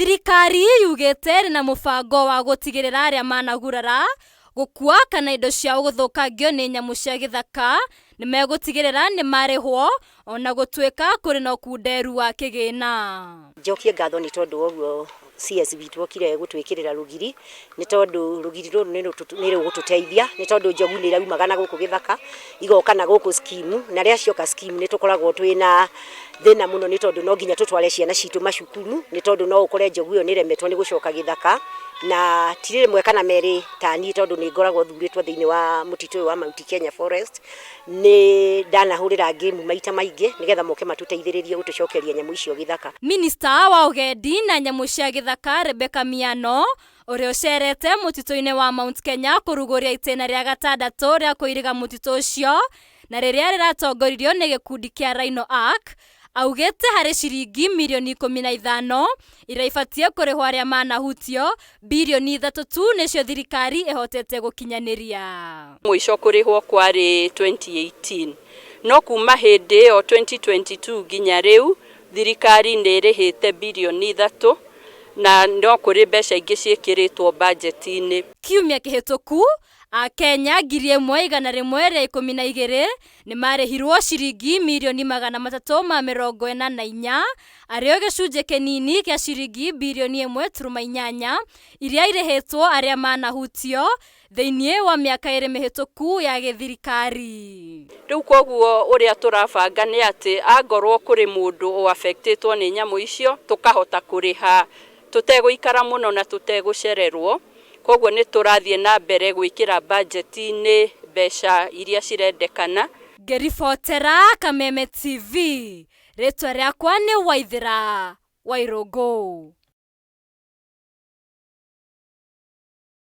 Thirikari yugĩte ĩrĩ na mũbango wa gũtigĩrĩra arĩa managurara, gũkua kana indo ciao gũthũkangio nĩ nyamũ cia gĩthaka nĩmegũtigĩrĩra nĩmarĩhwo ona gũtuĩka kũrĩ na ũkunderu wa kĩgĩna. Njokie ngatho nĩ tondũ wa ũguo CS witũ okire gũtwĩkĩrĩra rũgiri, nĩ tondũ rũgiri rũrũ nĩ rũgũtũteithia, nĩ tondũ njogu nĩ iraumaga na gũkũ gĩthaka, igoka na gũkũ scheme, na rĩrĩa cioka scheme nĩ tũkoragwo twĩna thĩna mũno nĩ tondũ no nginya tũtware ciana citũ macukuru, nĩ tondũ no ũkore njogu ĩyo nĩ ĩremetwo nĩ gũcoka gĩthaka, na ti rĩmwe kana merĩ ta niĩ tondũ nĩ ngoragwo thurĩtwo thĩinĩ wa mũtitũ ũyũ wa Mount Kenya Forest, nĩ ndanahũrĩra game maita maingĩ nĩgetha moke matũteithĩrĩrie gũtũcokeria nyamũ icio gĩthaka. Minista wa ũgendi na nyamũ cia gĩthaka Rebecca Miano ũrĩa ũcerete mũtitũ-inĩ wa Mount Kenya kũrugũria itĩna rĩa gatandatũ rĩa kũiriga mũtitũ ũcio na rĩrĩa rĩratongoririo nĩ gĩkundi kĩa Rhino Ark, augĩte harĩ ciringi mirioni 15 iria ibatiĩ kũrĩhwo arĩa manahutio, birioni 3 tu nĩcio thirikari ĩhotete gũkinyanĩria. Mũico kũrĩhwo kwarĩ 2018 no kuma hĩndĩ ĩyo 2022 nginya rĩu thirikari nĩ ĩrĩhĩte birioni 3 na no kũrĩ mbeca ingĩ ciĩkĩrĩtwo bajeti-inĩ. Kiumia kĩhĩtũku, Akenya 1,112 nĩ marĩhirwo ciringi mirioni 344, arĩo gĩcunjĩ kĩnini kĩa ciringi birioni 1.8 iria irĩhĩtwo arĩa manahutio thĩinĩ wa mĩaka ĩrĩ mĩhĩtũku ya gĩthirikari. Rĩu koguo ũrĩa tũrabanga nĩ atĩ angorwo kũrĩ mũndũ ũafectĩtwo nĩ nyamũ icio tũkahota kũrĩha tũtegũikara mũno na tũtegũcererwo. Koguo nĩ tũrathiĩ na mbere gwĩkĩra bajeti-inĩ mbeca iria cirendekana. Ngĩribotera Kameme TV, rĩtwa rĩakwa nĩ Waithĩra Wairũngũ.